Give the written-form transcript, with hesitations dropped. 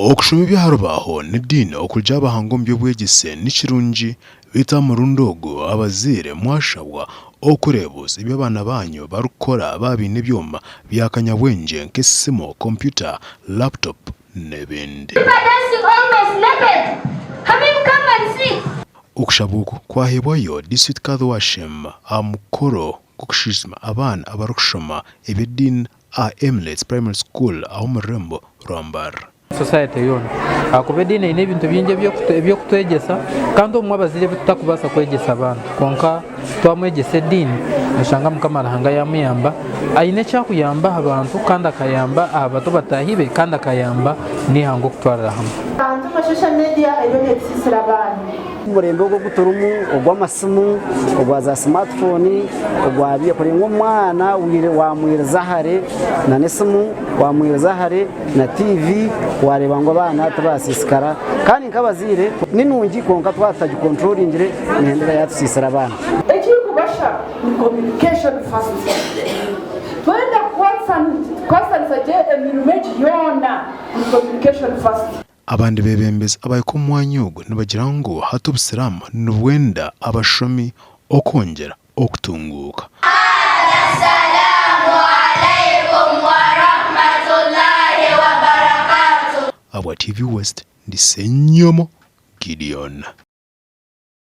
Okushoma eby'aha rubaaho n'ediini okurugira aha bahangu omu by'obwegyese ni kirungi, beitu aha murundi ogu abazaire mwashabwa okureebuuza ebi abaana baanyu barikukora baaba baine ebyoma bya kanyabwengye nk'esimu, kompyuta, laptop n'ebindi. Okushaba oku kwaheebwayo Disiturikiti Kadhi wa Sheema aha mukoro gw'okushwijuma abaana abarikushoma eby'ediini aha Emirates Primary School aha omu rurembo rwa Mbarara. Society yoona ahakuba ediini eine ebintu bingi eby'okutwegyesa kandi obumwe abazaire ebi tutakubaasa kwegyesa abaana kwonka twamwegyesa ediini noshanga Mukama Ruhanga yamuyamba aine eki akuyamba aha bantu kandi akayamba aha bato bataahi be kandi akayamba n'eihanga okutwarira hamwe. Abantu nka social media eriyo netusisira abaana. Omurembe ogu oguturimu ogw'amasimu, ogwa za smartphone, ogwa bi kuringa omwana wamwiriza hare na n'esimu, wamwiriza hare na TV, wareeba ngu abaana tibasiisikara. Kandi nk'abazaire ni nungi kwonka twaba tutagikonturoringire nehendera yatusiisira abaana. Ekirikubashaba ni communication first. Twenda kukwatanisa gye emirimo egi yoona ni communication first. Abandi beebembezi abahika omu mwanya ogu nibagira ngu hati obusiraamu nibwenda abashomi okwongyera okutunguuka. Ahabwa TV West, ndi Ssenyomo Gideon.